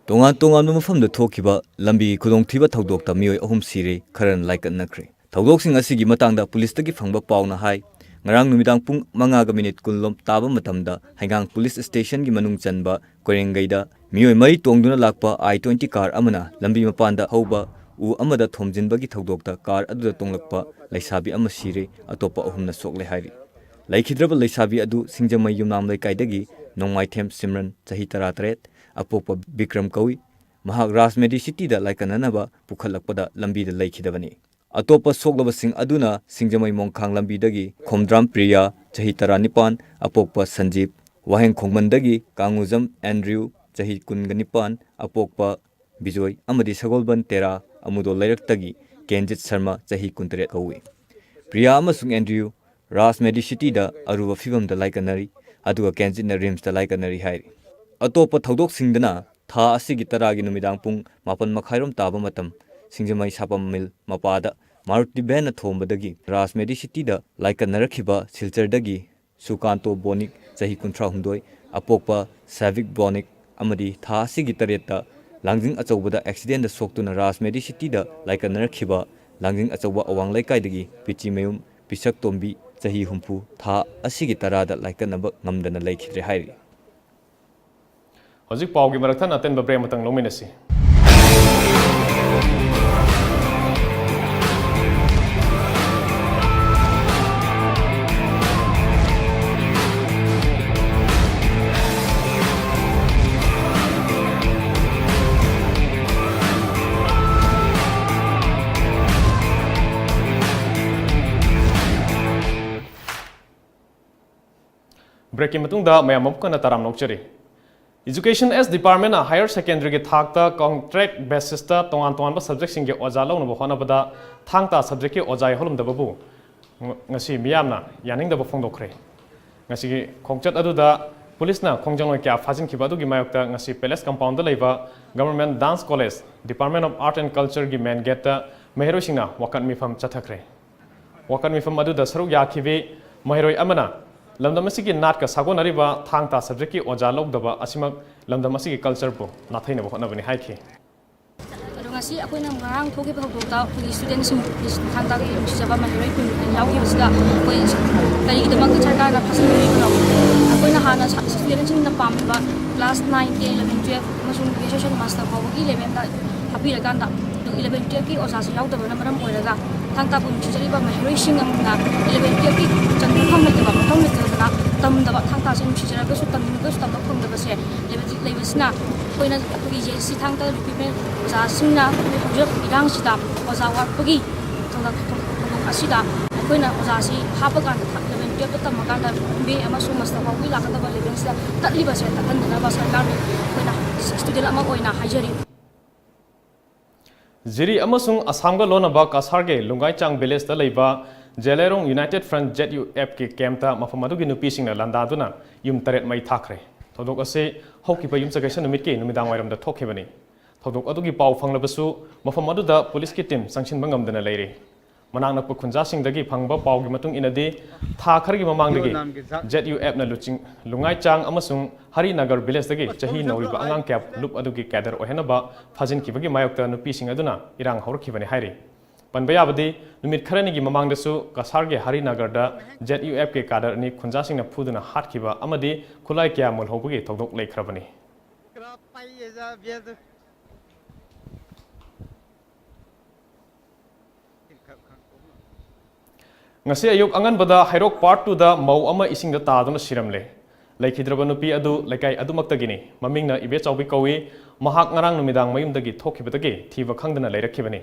ꯇꯣꯉꯥꯟ ꯇꯣꯉꯥꯟꯕ ꯃꯐꯝꯗ ꯊꯣꯛꯈꯤꯕ ꯂꯝꯕꯤꯒꯤ ꯈꯨꯗꯣꯡꯊꯤꯕ ꯊꯧꯗꯣꯛꯇ ꯃꯤꯑꯣꯏ ꯑꯍꯨꯝ ꯁꯤꯔꯦ, ꯈꯔꯅ ꯂꯥꯏꯀꯠꯅꯈ꯭ꯔꯦ꯫ ꯊꯧꯗꯣꯛꯁꯤꯡ ꯑꯁꯤꯒꯤ ꯃꯇꯥꯡꯗ ꯄꯨꯂꯤꯁꯇꯒꯤ ꯐꯪꯕ ꯄꯥꯎꯅ ꯍꯥꯏ, ꯉꯔꯥꯡ ꯅꯨꯃꯤꯗꯥꯡ ꯄꯨꯡ ꯃꯉꯥꯒ ꯃꯤꯅꯤꯠ ꯀꯨꯟ ꯂꯣꯝ ꯇꯥꯕ ꯃꯇꯝꯗ ꯍꯩꯉꯥꯡ ꯄꯨꯂꯤꯁ ꯁ꯭ꯇꯦꯁꯟꯒꯤ ꯃꯅꯨꯡ ꯆꯟꯕ ꯀꯣꯏꯔꯦꯡꯒꯩꯗ ꯃꯤꯑꯣꯏ ꯃꯔꯤ ꯇꯣꯡꯗꯨꯅ ꯂꯥꯛꯄ I twenty car ꯑꯃꯅ ꯂꯝꯕꯤ ꯃꯄꯥꯟꯗ ꯍꯧꯕ ꯎ ꯑꯃꯗ ꯊꯣꯝꯖꯤꯟꯕꯒꯤ ꯊꯧꯗꯣꯛꯇ car ꯑꯗꯨꯗ ꯇꯣꯡꯂꯛꯄ ꯂꯩꯁꯥꯕꯤ ꯑꯃ ꯁꯤꯔꯦ, ꯑꯇꯣꯞꯄ ꯑꯍꯨꯝꯅ ꯁꯣꯛꯂꯦ ꯍꯥꯏꯔꯤ꯫ ꯂꯩꯈꯤꯗ꯭ꯔꯕ ꯂꯩꯁꯥꯕꯤ ꯑꯗꯨ ꯁꯤꯡꯖꯃꯩ ꯌꯨꯝꯅꯥꯝ ꯂꯩꯀꯥꯏꯗꯒꯤ ꯅꯣꯡꯃꯥꯏꯊꯦꯝ ꯁꯤꯝꯔꯟ, ꯆꯍꯤ ꯇꯔꯥꯇꯔꯦꯠ, ꯑꯄꯣꯛꯄ ꯕꯤꯀ꯭ꯔꯝ ꯀꯧꯏ꯫ ꯃꯍꯥꯛ ꯔꯥꯖ ꯃꯦꯗꯤꯁꯤꯇꯤꯗ ꯂꯥꯏꯀꯠꯅꯅꯕ ꯄꯨꯈꯠꯂꯛꯄꯗ ꯂꯝꯕꯤꯗ ꯂꯩꯈꯤꯗꯕꯅꯤ꯫ ꯑꯇꯣꯞꯄ ꯁꯣꯛꯂꯕꯁꯤꯡ ꯑꯗꯨꯅ ꯁꯤꯡꯖꯃꯩ ꯃꯣꯡꯈꯥꯡ ꯂꯝꯕꯤꯗꯒꯤ ꯈꯣꯝꯗ꯭ꯔꯥꯝ ꯄ꯭ꯔꯤꯌꯥ, ꯆꯍꯤ ꯇꯔꯥꯅꯤꯄꯥꯟ, ꯑꯄꯣꯛꯄ ꯁꯟꯖꯤꯞ, ꯋꯥꯍꯦꯡ ꯈꯣꯡꯕꯟꯗꯒꯤ ꯀꯥꯡꯉꯨꯖꯝ ꯑꯦꯟꯗ꯭ꯔꯤꯌꯨ, ꯆꯍꯤ ꯀꯨꯟꯒ ꯅꯤꯄꯥꯟ, ꯑꯄꯣꯛꯄ ꯕꯤꯖꯣꯏ ꯑꯃꯗꯤ ꯁꯒꯣꯜꯕꯟ ꯇꯦꯔꯥ ꯑꯃꯨꯗꯣ ꯂꯩꯔꯛꯇꯒꯤ ꯀꯦꯟꯖꯤꯠ ꯁꯔꯃ, ꯆꯍꯤ ꯀꯨꯟꯇꯔꯦꯠ ꯀꯧꯏ꯫ ꯄ꯭ꯔꯤꯌꯥ ꯑꯃꯁꯨꯡ ꯑꯦꯟꯗ꯭ꯔꯤꯌꯨ ꯔꯥꯖ ꯃꯦꯗꯤꯁꯤꯇꯤꯗ ꯑꯔꯨꯕ ꯐꯤꯚꯝꯗ ꯂꯥꯏꯀꯠꯅꯔꯤ, ꯑꯗꯨꯒ ꯀꯦꯟꯖꯤꯠꯅ ꯔꯤꯝꯁꯇ ꯂꯥꯏꯀꯠꯅꯔꯤ ꯍꯥꯏꯔꯤ꯫ ꯑꯇꯣꯞꯄ ꯊꯧꯗꯣꯛꯁꯤꯡꯗꯅ ꯊꯥ ꯑꯁꯤꯒꯤ ꯇꯔꯥꯒꯤ ꯅꯨꯃꯤꯗꯥꯡ ꯄꯨꯡ ꯃꯥꯄꯟ ꯃꯈꯥꯏꯔꯣꯝ ꯇꯥꯕ ꯃꯇꯝ ꯁꯤꯡꯖꯃꯩ ꯁꯥꯄꯝ ꯃꯤꯜ ꯃꯄꯥꯗ ꯃꯥꯔꯨꯇꯤ ꯚꯦꯟꯅ ꯊꯣꯝꯕꯗꯒꯤ ꯔꯥꯖ ꯃꯦꯗꯤꯁꯤꯇꯤꯗ ꯂꯥꯏꯀꯠꯅꯔꯛꯈꯤꯕ ꯁꯤꯜꯆꯔꯗꯒꯤ ꯁꯨꯀꯥꯟꯇꯣ ꯕꯣꯅꯤꯛ, ꯆꯍꯤ ꯀꯨꯟꯊ꯭ꯔꯥꯍꯨꯝꯗꯣꯏ, ꯑꯄꯣꯛꯄ ꯁꯥꯚꯤꯛ ꯕꯣꯅꯤꯛ ꯑꯃꯗꯤ ꯊꯥ ꯑꯁꯤꯒꯤ ꯇꯔꯦꯠꯇ ꯂꯥꯡꯖꯤꯡ ꯑꯆꯧꯕꯗ ꯑꯦꯛꯁꯤꯗꯦꯟꯗ ꯁꯣꯛꯇꯨꯅ ꯔꯥꯖ ꯃꯦꯗꯤꯁꯤꯇꯤꯗ ꯂꯥꯏꯀꯠꯅꯔꯛꯈꯤꯕ ꯂꯥꯡꯖꯤꯡ ꯑꯆꯧꯕ ꯑꯋꯥꯡ ꯂꯩꯀꯥꯏꯗꯒꯤ ꯄꯤꯆꯤꯃꯌꯨꯝ ꯄꯤꯁꯛ ꯇꯣꯝꯕꯤ, ꯆꯍꯤ ꯍꯨꯝꯐꯨ, ꯊꯥ ꯑꯁꯤꯒꯤ ꯇꯔꯥꯗ ꯂꯥꯏꯀꯠꯅꯕ ꯉꯝꯗꯅ ꯂꯩꯈꯤꯗ꯭ꯔꯦ ꯍꯥꯏꯔꯤ꯫ ꯍꯧꯖꯤꯛ ꯄꯥꯎꯒꯤ ꯃꯔꯛ ꯊꯠꯅ ꯑꯇꯦꯟꯕ ꯕ꯭ꯔꯦꯛ ꯑꯃꯇꯪ ꯂꯧꯃꯤꯟꯅꯁꯤ꯫ ꯕ꯭ꯔꯦꯛꯀꯤ ꯃꯇꯨꯡꯗ ꯃꯌꯥꯝ ꯑꯃꯨꯛ ꯍꯟꯅ ꯇꯔꯥꯝꯅ ꯑꯣꯛꯆꯔꯤ꯫ Education as Department ꯅ higher secondary ꯒꯤ ꯊꯥꯛꯇ contract basis ꯇ ꯇꯣꯉꯥꯟ ꯇꯣꯉꯥꯟꯕ subject ꯁꯤꯡꯒꯤ ꯑꯣꯖꯥ ꯂꯧꯅꯕ ꯍꯣꯠꯅꯕꯗ ꯊꯥꯡ ꯇꯥ subject ꯀꯤ ꯑꯣꯖꯥ ꯌꯥꯎꯍꯜꯂꯝꯗꯕꯕꯨ ꯉ-, ꯉꯁꯤ ꯃꯤꯌꯥꯝꯅ ꯌꯥꯅꯤꯡꯗꯕ ꯐꯣꯡꯗꯣꯛꯈ꯭ꯔꯦ꯫ ꯉꯁꯤꯒꯤ ꯈꯣꯡꯆꯠ ꯑꯗꯨꯗ ꯄꯨꯂꯤꯁꯅ ꯈꯣꯡꯖꯪꯂꯣꯏ ꯀꯌꯥ ꯐꯥꯖꯤꯟꯈꯤꯕ ꯑꯗꯨꯒꯤ ꯃꯥꯌꯣꯛꯇ ꯉꯁꯤ Palace Compound ꯗ ꯂꯩꯕ Government Dance College, Department of Art and Culture ꯒꯤ main gate ꯇ ꯃꯍꯩꯔꯣꯏꯁꯤꯡꯅ ꯋꯥꯀꯠ ꯃꯤꯐꯝ ꯆꯠꯊꯈ꯭ꯔꯦ꯫ ꯋꯥꯀꯠ ꯃꯤꯐꯝ ꯑꯗꯨꯗ ꯁꯔꯨꯛ ꯌꯥꯈꯤꯕꯤ ꯃꯍꯩꯔꯣꯏ ꯑꯃꯅ ꯂꯝꯗꯝ ꯑꯁꯤꯒꯤ ꯅꯥꯠꯀ ꯁꯥꯒꯣꯟꯅꯔꯤꯕ ꯊꯥꯡ ꯇꯥ subject ꯀꯤ ꯑꯣꯖꯥ ꯂꯧꯗꯕ ꯑꯁꯤꯃꯛ ꯂꯝꯗꯝ ꯑꯁꯤꯒꯤ culture ꯕꯨ ꯅꯥꯊꯩꯅꯕ ꯍꯣꯠꯅꯕꯅꯤ ꯍꯥꯏꯈꯤ꯫ ꯑꯗꯣ ꯉꯁꯤ ꯑꯩꯈꯣꯏꯅ ꯉꯔꯥꯡ ꯊꯣꯛꯈꯤꯕ ꯊꯧꯗꯣꯛꯇ ꯑꯩꯈꯣꯏꯒꯤ student ꯁꯤꯡ, ꯊꯥꯡ ꯇꯥꯒꯤ ꯅꯨꯡꯁꯤꯖꯕ ꯃꯍꯩꯔꯣꯏ ꯀꯨꯟ ꯌꯥꯎꯈꯤꯕꯁꯤꯗ ꯑꯩꯈꯣꯏ ꯀꯔꯤꯒꯤꯗꯃꯛꯇ ꯁꯔꯀꯥꯔꯅ ꯐꯥꯖꯤꯟꯕꯤꯔꯤꯕꯅꯣ? ꯑꯩꯈꯣꯏꯅ ꯍꯥꯟꯅ ꯁꯥ-, student ꯁꯤꯡꯅ ꯄꯥꯝꯃꯤꯕ class nine, ten, eleven, twelve ꯑꯃꯁꯨꯡ graduation master ꯐꯥꯎꯕꯒꯤ level ꯗ ꯍꯥꯞꯄꯤꯔꯀꯥꯟꯗ, ꯑꯗꯨ eleven twelve ꯀꯤ ꯑꯣꯖꯥꯁꯨ ꯌꯥꯎꯗꯕꯅ ꯃꯔꯝ ꯑꯣꯏꯔꯒ ꯊꯥꯡ ꯇꯥꯕꯨ ꯅꯨꯡꯁꯤꯖꯔꯤꯕ ꯃꯍꯩꯔꯣꯏꯁꯤꯡ ꯑꯃꯅ eleven twelve ꯀꯤ ꯆꯟꯕ ꯐꯪꯂꯛꯇꯕ, ꯃꯐꯝ ꯂꯩꯇꯗꯅ ꯇꯝꯗꯕ, ꯊꯥꯡ ꯇꯥꯁꯦ ꯅꯨꯡꯁꯤꯖꯔꯒꯁꯨ ꯇꯝꯅꯤꯡꯉꯒꯁꯨ ꯇꯝꯕ ꯐꯪꯗꯕꯁꯦ ꯂꯩꯕ-, ꯂꯩꯕꯁꯤꯅ ꯑꯩꯈꯣꯏꯅ, ꯑꯩꯈꯣꯏꯒꯤ ꯖꯦ ꯑꯦꯁ ꯁꯤ ꯊꯥꯡ ꯇꯥ ꯔꯤꯀ꯭ꯔꯨꯠꯃꯦꯟ ꯑꯣꯖꯥꯁꯤꯡꯅ ꯑꯩꯈꯣꯏ ꯍꯧꯖꯤꯛ ꯏꯔꯥꯡꯁꯤꯗ ꯑꯣꯖꯥ ꯋꯥꯠꯄꯒꯤ ꯊꯧꯗꯥꯡ, ꯊꯧꯗꯣꯛ ꯑꯁꯤꯗ ꯑꯩꯈꯣꯏꯅ ꯑꯣꯖꯥꯁꯤ ꯍꯥꯞꯄꯀꯥꯟꯗ ꯏꯂꯦꯚꯦꯟ ꯇꯨꯌꯦꯜꯞꯇ ꯇꯝꯃꯀꯥꯟꯗ ꯑꯦꯝ ꯑꯦ ꯑꯃꯁꯨꯡ ꯃꯥꯁꯇꯔ ꯐꯥꯎꯕꯒꯤ ꯂꯥꯛꯀꯗꯕ ꯂꯦꯚꯦꯜꯁꯤꯗ ꯇꯠꯂꯤꯕꯁꯦ ꯇꯠꯍꯟꯗꯅꯕ ꯁꯔꯀꯥꯔꯅ ꯑꯩꯈꯣꯏꯅ ꯁ꯭ꯇꯨꯗꯦꯟ ꯑꯃ ꯑꯣꯏꯅ ꯍꯥꯏꯖꯔꯤ꯫ ꯖꯤꯔꯤ ꯑꯃꯁꯨꯡ ꯑꯁꯥꯝꯒ ꯂꯣꯟꯅꯕ ꯀꯁꯥꯔꯒꯤ ꯂꯨꯡꯒꯥꯏꯆꯥꯡ ꯚꯤꯂꯦꯖꯇ ꯂꯩꯕ ꯖꯦꯂꯦꯔꯣꯡ ꯌꯨꯅꯥꯏꯇꯦꯗ ꯐ꯭ꯔꯟꯠ, ꯖꯦꯠ ꯌꯨ ꯑꯦꯐꯀꯤ ꯀꯦꯝꯞꯇ ꯃꯐꯝ ꯑꯗꯨꯒꯤ ꯅꯨꯄꯤꯁꯤꯡꯅ ꯂꯥꯟꯗꯥꯗꯨꯅ ꯌꯨꯝ ꯇꯔꯦꯠ ꯃꯩ ꯊꯥꯈ꯭ꯔꯦ꯫ ꯊꯧꯗꯣꯛ ꯑꯁꯤ ꯍꯧꯈꯤꯕ ꯌꯨꯝꯁꯀꯩꯁ ꯅꯨꯃꯤꯠꯀꯤ ꯅꯨꯃꯤꯗꯥꯡ ꯋꯥꯏꯔꯝꯗ ꯊꯣꯛꯈꯤꯕꯅꯤ꯫ ꯊꯧꯗꯣꯛ ꯑꯗꯨꯒꯤ ꯄꯥꯎ ꯐꯪꯂꯕꯁꯨ ꯃꯐꯝ ꯑꯗꯨꯗ ꯄꯨꯂꯤꯁꯀꯤ ꯇꯤꯝ ꯆꯪꯁꯤꯟꯕ ꯉꯝꯗꯅ ꯂꯩꯔꯤ꯫ ꯃꯅꯥꯛ ꯅꯛꯄ ꯈꯨꯟꯖꯥꯁꯤꯡꯗꯒꯤ ꯐꯪꯕ ꯄꯥꯎꯒꯤ ꯃꯇꯨꯡ ꯏꯟꯅꯗꯤ, ꯊꯥ ꯈꯔꯒꯤ ꯃꯃꯥꯡꯗꯒꯤ ꯖꯦꯠ ꯌꯨ ꯑꯦꯐꯅ ꯂꯨꯆꯤꯡ-, ꯂꯨꯡꯉꯥꯏꯆꯥꯡ ꯑꯃꯁꯨꯡ ꯍꯔꯤꯅꯒꯔ ꯚꯤꯂꯦꯖꯇꯒꯤ ꯆꯍꯤ ꯅꯧꯔꯤꯕ ꯑꯉꯥꯡ ꯀꯌꯥ ꯂꯨꯞ ꯑꯗꯨꯒꯤ ꯀꯦꯗꯔ ꯑꯣꯏꯍꯟꯅꯕ ꯐꯥꯖꯤꯟꯈꯤꯕꯒꯤ ꯃꯥꯌꯣꯛꯇ ꯅꯨꯄꯤꯁꯤꯡ ꯑꯗꯨꯅ ꯏꯔꯥꯡ ꯍꯧꯔꯛꯈꯤꯕꯅꯤ ꯍꯥꯏꯔꯤ꯫ ꯄꯟꯕ ꯌꯥꯕꯗꯤ, ꯅꯨꯃꯤꯠ ꯈꯔꯅꯤꯒꯤ ꯃꯃꯥꯡꯗꯁꯨ ꯀꯁꯥꯔꯒꯤ ꯍꯔꯤꯅꯒꯔꯗ ꯖꯦꯠ ꯌꯨ ꯑꯦꯐ ꯀꯦ ꯀꯥꯗꯔ ꯑꯅꯤ ꯈꯨꯟꯖꯥꯁꯤꯡꯅ ꯐꯨꯗꯨꯅ ꯍꯥꯠꯈꯤꯕ ꯑꯃꯗꯤ ꯈꯨꯠꯂꯥꯏ ꯀꯌꯥ ꯃꯨꯜꯍꯧꯕꯒꯤ ꯊꯧꯗꯣꯛ ꯂꯩꯈ꯭ꯔꯕꯅꯤ꯫ ꯉꯁꯤ ꯑꯌꯨꯛ ꯑꯉꯟꯕꯗ ꯍꯩꯔꯣꯛ ꯄꯥꯔꯠ ꯇꯨꯗ ꯃꯧ ꯑꯃ ꯏꯁꯤꯡꯗ ꯇꯥꯗꯨꯅ ꯁꯤꯔꯝꯂꯦ꯫ ꯂꯩꯈꯤꯗ꯭ꯔꯕ ꯅꯨꯄꯤ ꯑꯗꯨ ꯂꯩꯀꯥꯏ ꯑꯗꯨꯃꯛꯇꯒꯤꯅꯤ꯫ ꯃꯃꯤꯡꯅ ꯏꯕꯦꯆꯥꯎꯕꯤ ꯀꯧꯏ꯫ ꯃꯍꯥꯛ ꯉꯔꯥꯡ ꯅꯨꯃꯤꯗꯥꯡ ꯃꯌꯨꯝꯗꯒꯤ ꯊꯣꯛꯈꯤꯕꯗꯒꯤ ꯊꯤꯕ ꯈꯪꯗꯅ ꯂꯩꯔꯛꯈꯤꯕꯅꯤ꯫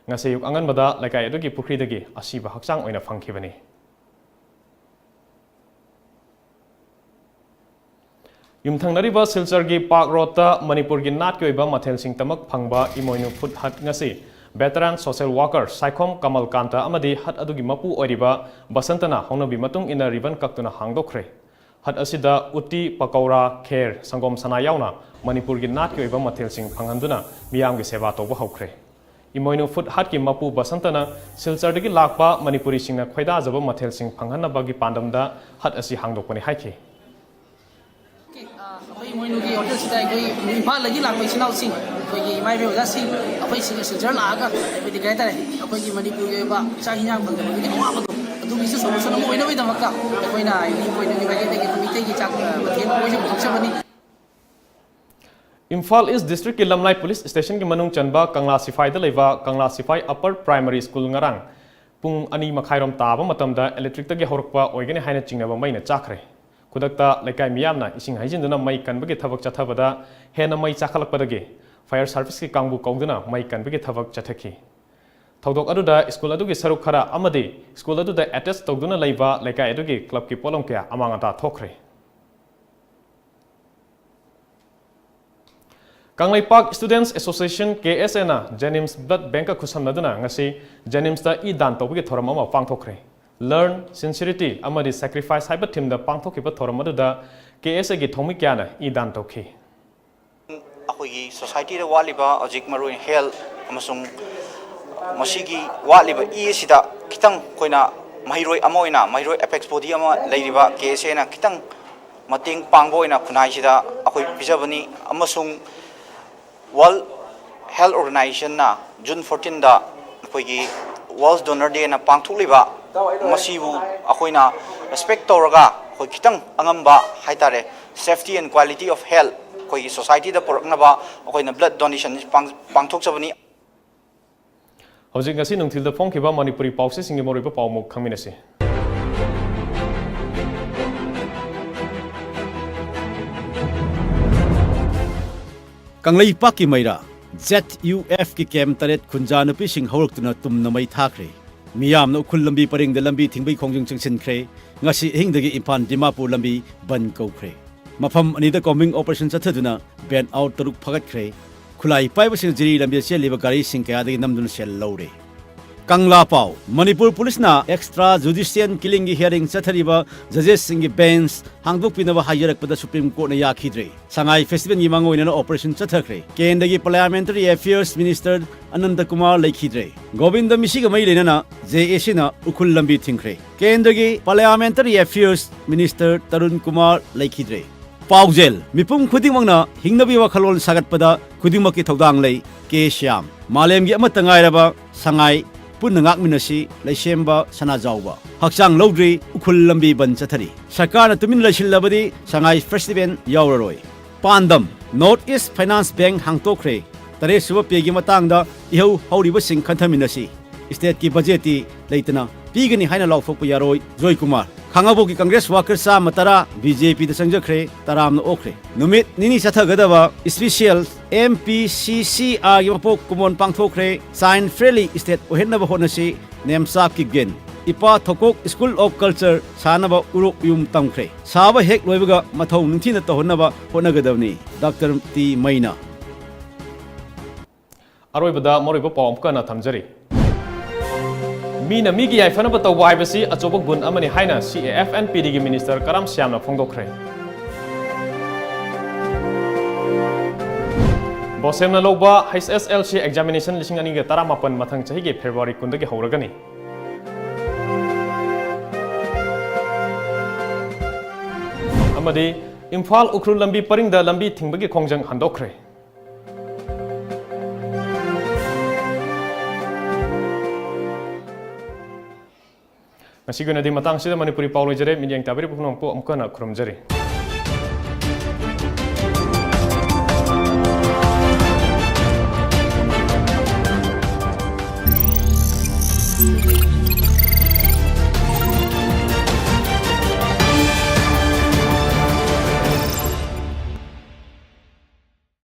ꯉꯁꯤ ꯑꯌꯨꯛ ꯑꯉꯟꯕꯗ ꯂꯩꯀꯥꯏ ꯑꯗꯨꯒꯤ ꯄꯨꯈ꯭ꯔꯤꯗꯒꯤ ꯑꯁꯤꯕ ꯍꯛꯆꯥꯡ ꯑꯣꯏꯅ ꯐꯪꯈꯤꯕꯅꯤ꯫ ꯌꯨꯝꯊꯪꯅꯔꯤꯕ ꯁꯤꯜꯆꯔꯒꯤ ꯄꯥꯔꯛ ꯔꯣꯗꯇ ꯃꯅꯤꯄꯨꯔꯒꯤ ꯅꯥꯠꯀꯤ ꯑꯣꯏꯕ ꯃꯊꯦꯜꯁꯤꯡ ꯇꯃꯛ ꯐꯪꯕ ꯏꯃꯣꯏꯅꯨ ꯐꯨꯗ ꯍꯠ ꯉꯁꯤ ꯚꯦꯇꯔꯥꯟ ꯁꯣꯁꯤꯌꯦꯜ ꯋꯥꯔꯀꯔ ꯁꯥꯏꯈꯣꯝ ꯀꯃꯜ ꯀꯥꯟꯇ ꯑꯃꯗꯤ ꯍꯠ ꯑꯗꯨꯒꯤ ꯃꯄꯨ ꯑꯣꯏꯔꯤꯕ ꯕꯁꯟꯇꯅ ꯍꯧꯅꯕꯤ ꯃꯇꯨꯡ ꯏꯟꯅ ꯔꯤꯕꯟ ꯀꯛꯇꯨꯅ ꯍꯥꯡꯗꯣꯛꯈ꯭ꯔꯦ꯫ ꯍꯠ ꯑꯁꯤꯗ ꯎꯇꯤ, ꯄꯀꯧꯔꯥ, ꯈꯦꯔ, ꯁꯪꯒꯣꯝ ꯁꯅꯥ ꯌꯥꯎꯅ ꯃꯅꯤꯄꯨꯔꯒꯤ ꯅꯥꯠꯀꯤ ꯑꯣꯏꯕ ꯃꯊꯦꯜꯁꯤꯡ ꯐꯪꯍꯟꯗꯨꯅ ꯃꯤꯌꯥꯝꯒꯤ ꯁꯦꯕꯥ ꯇꯧꯕ ꯍꯧꯈ꯭ꯔꯦ꯫ ꯏꯃꯣꯏꯅꯨ ꯐꯨꯗ ꯍꯠꯀꯤ ꯃꯄꯨ ꯕꯁꯟꯇꯅ ꯁꯤꯜꯆꯔꯗꯒꯤ ꯂꯥꯛꯄ ꯃꯅꯤꯄꯨꯔꯤꯁꯤꯡꯅ ꯈꯣꯏꯗꯥꯖꯕ ꯃꯊꯦꯜꯁꯤꯡ ꯐꯪꯍꯟꯅꯕꯒꯤ ꯄꯥꯟꯗꯝꯗ ꯍꯠ ꯑꯁꯤ ꯍꯥꯡꯗꯣꯛꯄꯅꯤ ꯍꯥꯏꯈꯤ꯫ ꯑꯩꯈꯣꯏ ꯏꯃꯣꯏꯅꯨꯒꯤ ꯍꯣꯇꯦꯜꯁꯤꯗ ꯑꯩꯈꯣꯏ ꯏꯝꯐꯥꯜꯗꯒꯤ ꯂꯥꯛꯄ ꯏꯆꯤꯟ ꯏꯅꯥꯎꯁꯤꯡ, ꯑꯩꯈꯣꯏꯒꯤ ꯏꯃꯥ ꯏꯕꯦꯟ ꯑꯣꯖꯥꯁꯤꯡ, ꯑꯩꯈꯣꯏꯁꯤꯡ ꯁꯤꯜꯆꯔ ꯂꯥꯛꯑꯒ ꯍꯥꯏꯕꯗꯤ ꯀꯩ ꯍꯥꯏꯇꯥꯔꯦ, ꯑꯩꯈꯣꯏꯒꯤ ꯃꯅꯤꯄꯨꯔꯒꯤ ꯑꯣꯏꯕ ꯆꯥꯛ ꯍꯤꯟꯖꯥꯡ ꯐꯪꯗꯕꯒꯤ ꯑꯋꯥꯕꯗꯣ ꯑꯗꯨꯒꯤꯁꯨ ꯁꯣꯂꯨꯁꯟ ꯑꯃ ꯑꯣꯏꯅꯕꯒꯤꯗꯃꯛꯇ ꯑꯩꯈꯣꯏꯅ ꯏꯃꯣꯏꯅꯨꯒꯤ ꯃꯥꯏꯀꯩꯗꯒꯤ ꯑꯩꯈꯣꯏ ꯃꯤꯇꯩꯒꯤ ꯆꯥꯛ, ꯑ, ꯃꯊꯦꯜ ꯑꯩꯈꯣꯏꯁꯨ ꯄꯨꯊꯣꯛꯆꯕꯅꯤ꯫ ꯏꯝꯐꯥꯜ ꯏꯁ ꯗꯤꯁꯇ꯭ꯔꯤꯛꯀꯤ ꯂꯝꯂꯥꯏ ꯄꯨꯂꯤꯁ ꯁ꯭ꯇꯦꯁꯟꯒꯤ ꯃꯅꯨꯡ ꯆꯟꯕ ꯀꯪꯂꯥ ꯁꯤꯐꯥꯏꯗ ꯂꯩꯕ ꯀꯪꯂꯥ ꯁꯤꯐꯥꯏ ꯑꯞꯄꯔ ꯄ꯭ꯔꯥꯏꯃꯔꯤ ꯁ꯭ꯀꯨꯜ ꯉꯔꯥꯡ ꯄꯨꯡ ꯑꯅꯤ ꯃꯈꯥꯏꯔꯣꯝ ꯇꯥꯕ ꯃꯇꯝꯗ ꯏꯂꯦꯛꯇ꯭ꯔꯤꯛꯇꯒꯤ ꯍꯧꯔꯛꯄ ꯑꯣꯏꯒꯅꯤ ꯍꯥꯏꯅ ꯆꯤꯡꯅꯕ ꯃꯩꯅ ꯆꯥꯛꯈ꯭ꯔꯦ꯫ ꯈꯨꯗꯛꯇ ꯂꯩꯀꯥꯏ ꯃꯤꯌꯥꯝꯅ ꯏꯁꯤꯡ ꯍꯩꯖꯤꯟꯗꯨꯅ ꯃꯩ ꯀꯟꯕꯒꯤ ꯊꯕꯛ ꯆꯠꯊꯕꯗ ꯍꯦꯟꯅ ꯃꯩ ꯆꯥꯈꯠꯂꯛꯄꯗꯒꯤ fire serviceꯀꯤ ꯀꯥꯡꯕꯨ ꯀꯧꯗꯨꯅ ꯃꯩ ꯀꯟꯕꯒꯤ ꯊꯕꯛ ꯆꯠꯊꯈꯤ꯫ ꯊꯧꯗꯣꯛ ꯑꯗꯨꯗ ꯁ꯭ꯀꯨꯜ ꯑꯗꯨꯒꯤ ꯁꯔꯨꯛ ꯈꯔ ꯑꯃꯗꯤ ꯁ꯭ꯀꯨꯜ ꯑꯗꯨꯗ attach ꯇꯧꯗꯨꯅ ꯂꯩꯕ ꯂꯩꯀꯥꯏ ꯑꯗꯨꯒꯤ clubꯀꯤ ꯄꯣꯠꯂꯝ ꯀꯌꯥ ꯑꯃꯥꯡ ꯑꯇꯥ ꯊꯣꯛꯈ꯭ꯔꯦ꯫ Kangleipak Students Association, KSAꯅ JNIMS blood bankꯀ ꯈꯨꯠꯁꯝꯅꯗꯨꯅ ꯉꯁꯤ JNIMSꯇ ꯏ ꯗꯥꯟ ꯇꯧꯕꯒꯤ ꯊꯧꯔꯝ ꯑꯃ ꯄꯥꯡꯊꯣꯛꯈ꯭ꯔꯦ꯫ Learn, Sincerity ꯑꯃꯗꯤ Sacrifice ꯍꯥꯏꯕ themeꯗ ꯄꯥꯡꯊꯣꯛꯈꯤꯕ ꯊꯧꯔꯝ ꯑꯗꯨꯗ KSAꯒꯤ ꯊꯧꯃꯤ ꯀꯌꯥꯅ ꯏ ꯗꯥꯟ ꯇꯧꯈꯤ꯫ ꯑꯩꯈꯣꯏꯒꯤ societyꯗ ꯋꯥꯠꯂꯤꯕ ꯍꯧꯖꯤꯛ ꯃꯔꯨꯑꯣꯏꯅ health ꯑꯃꯁꯨꯡ ꯃꯁꯤꯒꯤ ꯋꯥꯠꯂꯤꯕ ꯏ ꯑꯁꯤꯗ ꯈꯤꯇꯪ ꯑꯩꯈꯣꯏꯅ ꯃꯍꯩꯔꯣꯏ ꯑꯃ ꯑꯣꯏꯅ, ꯃꯍꯩꯔꯣꯏ apex body ꯑꯃ ꯂꯩꯔꯤꯕ KSAꯅ ꯈꯤꯇꯪ ꯃꯇꯦꯡ ꯄꯥꯡꯕ ꯑꯣꯏꯅ ꯈꯨꯟꯅꯥꯏꯁꯤꯗ ꯑꯩꯈꯣꯏ ꯄꯤꯖꯕꯅꯤ꯫ ꯑꯃꯁꯨꯡ World Health Organizationꯅ June fourteenꯗ ꯑꯩꯈꯣꯏꯒꯤ World Donor Dayꯅ ꯄꯥꯡꯊꯣꯛꯂꯤꯕ, ꯃꯁꯤꯕꯨ ꯑꯩꯈꯣꯏꯅ respect ꯇꯧꯔꯒ ꯑꯩꯈꯣꯏ ꯈꯤꯇꯪ ꯑꯉꯝꯕ ꯍꯥꯏꯇꯥꯔꯦ, safety and quality of health ꯑꯩꯈꯣꯏꯒꯤ societyꯗ ꯄꯨꯔꯛꯅꯕ ꯑꯩꯈꯣꯏꯅ blood donation ꯄꯥꯡ-, ꯄꯥꯡꯊꯣꯛꯆꯕꯅꯤ꯫ ꯍꯧꯖꯤꯛ ꯉꯁꯤ ꯅꯨꯡꯊꯤꯜꯗ ꯐꯣꯡꯈꯤꯕ ꯃꯅꯤꯄꯨꯔꯤ ꯄꯥꯎꯆꯦꯁꯤꯡꯒꯤ ꯃꯔꯨꯑꯣꯏꯕ ꯄꯥꯎꯃꯨꯛ ꯈꯪꯃꯤꯟꯅꯁꯤ꯫ ꯀꯪꯂꯩꯄꯥꯛꯀꯤ ꯃꯩꯔꯥ, ZUFꯀꯤ camp ꯇꯔꯦꯠ ꯈꯨꯟꯖꯥ ꯅꯨꯄꯤꯁꯤꯡ ꯍꯧꯔꯛꯇꯨꯅ ꯇꯨꯝꯅ ꯃꯩ ꯊꯥꯈ꯭ꯔꯦ꯫ ꯃꯤꯌꯥꯝꯅ ꯎꯈ꯭ꯔꯨꯜ ꯂꯝꯕꯤ ꯄꯔꯦꯡꯗ ꯂꯝꯕꯤ ꯊꯤꯡꯕꯒꯤ ꯈꯣꯡꯖꯪ ꯆꯪꯁꯤꯟꯈ꯭ꯔꯦ꯫ ꯉꯁꯤ ꯑꯍꯤꯡꯗꯒꯤ ꯏꯝꯐꯥꯜ ꯗꯤꯃꯥꯄꯨꯔ ꯂꯝꯕꯤ ꯕꯟ ꯀꯧꯈ꯭ꯔꯦ꯫ ꯃꯐꯝ ꯑꯅꯤꯗ combing operation ꯆꯠꯊꯗꯨꯅ burn out ꯇꯔꯨꯛ ꯐꯥꯒꯠꯈ꯭ꯔꯦ꯫ ꯈꯨꯠꯂꯥꯏ ꯄꯥꯏꯕꯁꯤꯡꯅ ꯖꯤꯔꯤ ꯂꯝꯕꯤꯗ ꯆꯦꯜꯂꯤꯕ ꯒꯥꯔꯤꯁꯤꯡ ꯀꯌꯥꯗꯒꯤ ꯅꯝꯗꯨꯅ ꯁꯦꯜ ꯂꯧꯔꯦ꯫ ꯀꯪꯂꯥ ꯄꯥꯎ, ꯃꯅꯤꯄꯨꯔ ꯄꯨꯂꯤꯁꯅ extra judicial killingꯒꯤ hearing ꯆꯠꯊꯔꯤꯕ judgesꯁꯤꯡꯒꯤ bench ꯍꯥꯡꯗꯣꯛꯄꯤꯅꯕ ꯍꯥꯏꯖꯔꯛꯄꯗ Supreme Courtꯅ ꯌꯥꯈꯤꯗ꯭ꯔꯦ꯫ ꯁꯉꯥꯏ festivalꯒꯤ ꯃꯥꯡꯑꯣꯏꯅꯅ operation ꯆꯠꯊꯈ꯭ꯔꯦ꯫ ꯀꯦꯟꯗ꯭ꯔꯒꯤ Parliamentary Affairs Minister ꯑꯅꯟꯇ ꯀꯨꯃꯥꯔ ꯂꯩꯈꯤꯗ꯭ꯔꯦ꯫ ꯒꯣꯕꯤꯟꯗ ꯃꯤꯁꯤꯒ ꯃꯔꯤ ꯂꯩꯅꯅ JACꯅ ꯎꯈ꯭ꯔꯨꯜ ꯂꯝꯕꯤ ꯊꯤꯡꯈ꯭ꯔꯦ꯫ ꯀꯦꯟꯗ꯭ꯔꯒꯤ Parliamentary Affairs Minister Tarun Kumar ꯂꯩꯈꯤꯗ꯭ꯔꯦ꯫ ꯄꯥꯎꯖꯦꯜ, ꯃꯤꯄꯨꯝ ꯈꯨꯗꯤꯡꯃꯛꯅ ꯍꯤꯡꯅꯕꯒꯤ ꯋꯥꯈꯜꯂꯣꯟ ꯁꯥꯒꯠꯄꯗ ꯈꯨꯗꯤꯡꯃꯛꯀꯤ ꯊꯧꯗꯥꯡ ꯂꯩ, ꯀꯦ ꯁ꯭ꯌꯥꯝ꯫ ꯃꯥꯂꯦꯝꯒꯤ ꯑꯃꯠꯇ ꯉꯥꯏꯔꯕ ꯁꯉꯥꯏ ꯄꯨꯟꯅ ꯉꯥꯛꯃꯤꯟꯅꯁꯤ, ꯂꯩꯁꯦꯝꯕ ꯁꯅꯥꯖꯥꯎꯕ꯫ ꯍꯛꯆꯥꯡ ꯂꯧꯗ꯭ꯔꯤ, ꯎꯈ꯭ꯔꯨꯜ ꯂꯝꯕꯤ ꯕꯟ ꯆꯠꯊꯔꯤ꯫ ꯁꯔꯀꯥꯔꯅ ꯇꯨꯃꯤꯟ ꯂꯩꯁꯤꯜꯂꯕꯗꯤ ꯁꯉꯥꯏ festival ꯌꯥꯎꯔꯔꯣꯏ꯫ ꯄꯥꯟꯗꯝ, North East Finance Bank ꯍꯥꯡꯗꯣꯛꯈ꯭ꯔꯦ꯫ ꯇꯔꯦꯠ ꯁꯨꯕ payꯒꯤ ꯃꯇꯥꯡꯗ ꯏꯍꯧ ꯍꯧꯔꯤꯕꯁꯤꯡ ꯈꯟꯊꯃꯤꯟꯅꯁꯤ꯫ Stateꯀꯤ budgetꯇꯤ ꯂꯩꯇꯅ ꯄꯤꯒꯅꯤ ꯍꯥꯏꯅ ꯂꯥꯎꯊꯣꯛꯄ ꯌꯥꯔꯣꯏ, ꯖꯣꯏꯀꯨꯃꯥꯔ꯫ ꯈꯥꯉꯕꯣꯛꯀꯤ ꯀꯪꯒ꯭ꯔꯦꯁ ꯋꯥꯀꯔ ꯆꯥꯝꯃ ꯇꯔꯥ ꯕꯤ ꯖꯦ ꯄꯤꯗ ꯆꯪꯖꯈ꯭ꯔꯦ, ꯇꯔꯥꯝꯅ ꯑꯣꯛꯈ꯭ꯔꯦ꯫ ꯅꯨꯃꯤꯠ ꯅꯤꯅꯤ ꯆꯠꯊꯒꯗꯕ ꯏꯁꯄꯤꯁꯤꯌꯦꯜ ꯑꯦꯝ ꯄꯤ ꯁꯤ ꯁꯤ ꯑꯥꯔꯒꯤ ꯃꯄꯣꯛ ꯀꯨꯝꯑꯣꯟ ꯄꯥꯡꯊꯣꯛꯈ꯭ꯔꯦ꯫ ꯁꯥꯏꯟꯁ ꯐ꯭ꯔꯦꯟꯂꯤ ꯁ꯭ꯇꯦꯠ ꯑꯣꯏꯍꯟꯅꯕ ꯍꯣꯠꯅꯁꯤ꯫ ꯅꯦꯝꯆꯥꯛꯀꯤ ꯒꯦꯟ꯫ ꯏꯄꯥ ꯊꯧꯀꯣꯛ ꯁ꯭ꯀꯨꯜ ꯑꯣꯐ ꯀꯜꯆꯔ ꯁꯥꯅꯕ ꯎꯔꯣꯛ ꯌꯨꯝ ꯇꯝꯈ꯭ꯔꯦ꯫ ꯁꯥꯕ ꯍꯦꯛ ꯂꯣꯏꯕꯒ ꯃꯊꯧ ꯅꯤꯡꯊꯤꯅ ꯇꯧꯍꯟꯅꯕ ꯍꯣꯠꯅꯒꯗꯕꯅꯤ꯫ ꯗꯥꯛꯇꯔ ꯇꯤ ꯃꯩꯅ꯫ ꯑꯔꯣꯏꯕꯗ ꯃꯔꯨꯑꯣꯏꯕ ꯄꯥꯎ ꯑꯃꯨꯛꯀ ꯍꯟꯅ ꯊꯝꯖꯔꯤ꯫ ꯃꯤꯅ ꯃꯤꯒꯤ ꯌꯥꯏꯐꯅꯕ ꯇꯧꯕ ꯍꯥꯏꯕꯁꯤ ꯑꯆꯧꯕ ꯒꯨꯟ ꯑꯃꯅꯤ ꯍꯥꯏꯅ ꯁꯤ A F N P ꯗꯤꯒꯤ minister Karam ꯁ꯭ꯌꯥꯝꯅ ꯐꯣꯡꯗꯣꯛꯈ꯭ꯔꯦ꯫ ꯕꯣꯁꯦꯝꯅ ꯂꯧꯕ ꯍꯩꯆ ꯑꯦꯁ ꯑꯦꯜ ꯁꯤ ꯑꯦꯛꯖꯥꯃꯤꯅꯦꯁꯟ ꯂꯤꯁꯤꯡ ꯑꯅꯤꯒ ꯇꯔꯥꯃꯥꯄꯟ ꯃꯊꯪ ꯆꯍꯤꯒꯤ ꯐꯦꯕ꯭ꯔꯨꯋꯥꯔꯤ ꯀꯨꯟꯗꯒꯤ ꯍꯧꯔꯒꯅꯤ꯫ ꯑꯃꯗꯤ ꯏꯝꯐꯥꯜ ꯎꯈ꯭ꯔꯨꯜ ꯂꯝꯕꯤ ꯄꯔꯤꯡꯗ ꯂꯝꯕꯤ ꯊꯤꯡꯕꯒꯤ ꯈꯣꯡꯖꯪ ꯍꯟꯗꯣꯛꯈ꯭ꯔꯦ꯫ ꯉꯁꯤꯒꯤ ꯑꯣꯏꯅꯗꯤ ꯃꯇꯥꯡꯁꯤꯗ ꯃꯅꯤꯄꯨꯔꯤ ꯄꯥꯎ ꯂꯣꯏꯖꯔꯦ꯫ ꯃꯤꯠꯌꯦꯡ ꯇꯥꯕꯤꯔꯤꯕ ꯄꯨꯝꯅꯃꯛꯄꯨ ꯑꯃꯨꯛꯀ ꯍꯟꯅ ꯈꯨꯔꯨꯝꯖꯔꯤ꯫